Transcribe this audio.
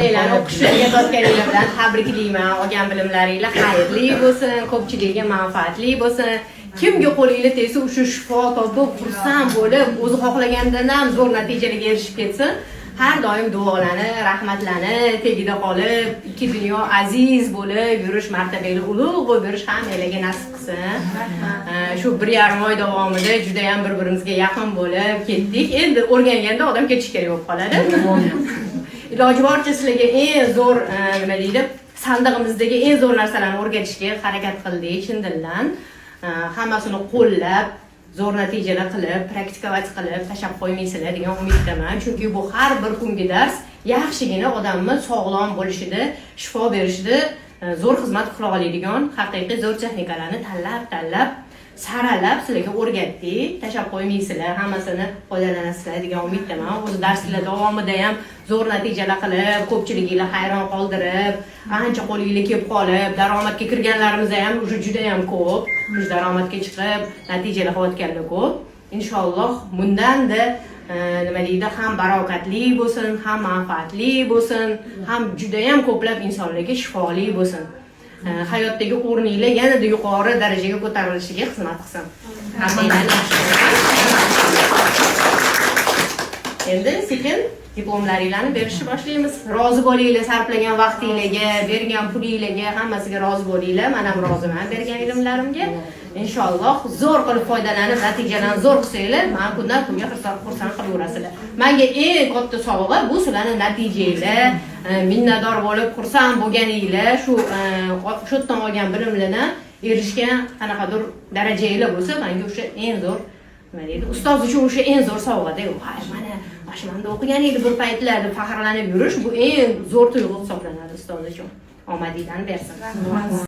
Sizlarni o'qishni tugatayotganinglar bilan tabriklayman. Olgan bilimlaringlar xayrli bo'lsin, ko'pchilikka manfaatli bo'lsin. Kimga qo'linglar tegsa, o'sha shifo topib, xursand bo'lib, o'zi xohlagandan ham zo'r natijalarga erishib ketsin. Har doim duolanib, rahmatlanib, tagida qolib, ikki dunyo aziz bo'lib yurish, martabali ulug' bo'lib yurish hammanglarga nasib qilsin. Shu 1,5 oy davomida juda ham bir-birimizga yaqin bo'lib ketdik. Endi o'rganganda odam ketish kerak bo'lib qoladi. Iloji boricha sizlarga eng zo'r, nima deydi, sandig'imizdagi eng zo'r narsalarni o'rgatishga harakat qildik chin dildan. Hammasini qo'llab, zo'r natijalar qilib, практиковать qilib, tashlab qo'ymaysizlar degan umiddaman, chunki bu har bir kungi dars yaxshigina odamni sog'lom bo'lishida, shifo berishida zo'r xizmat qila oladigan haqiqiy zo'r texnikalarni tanlab tanlab, saralab sizlarga o'rgatdik. Tashlab qo'ymaysizlar, hammasini foydalanasizlar degan umiddaman. O'zi darslar davomida ham zo'r natijalar qilib, ko'pchiliginglar hayron qoldirib, ancha qo'linglar kelib qolib, daromadga kirganlarimiz ham уже juda ham ko'p. Уже daromadga chiqib, natijalar qilayotganlar ko'p. Inshaalloh, bundanda, nima deydi, ham barokatli bo'lsin, ham manfaatli bo'lsin, ham judayam ko'plab insonlarga shifoli bo'lsin. Hayotdagi o'rninglar yanada yuqori darajaga ko'tarilishiga xizmat qilsin. Hammanglarni yaxshi ko'raman. Endi sekin diplomlaringlarni berishni boshlaymiz. Rozi bo'linglar sarflagan vaqtinglarga, bergan pulinglarga, hammasiga rozi bo'linglar. Man ham roziman bergan ilmlarimga. Inshaalloh, zo'r qilib foydalanib, natijalarni zo'r qilsanglar, man kundan kunga xursand qilaverasizlar. Manga eng katta sovg'a bu sizlarni natijanglar, minnatdor bo'lib, xursand bo'lganinglar, shu yerdan olgan bilimlardan erishgan qanaqadir darajanglar bo'lsa, manga o'sha eng zo'r, nima deydi, ustoz uchun o'sha eng zo'r sovg'ada. Voy, mana shu manda o'qigan edi bir paytlar deb faxrlanib yurish, bu eng zo'r tuyg'u hisoblanadi ustoz uchun. Omadinglarni bersin.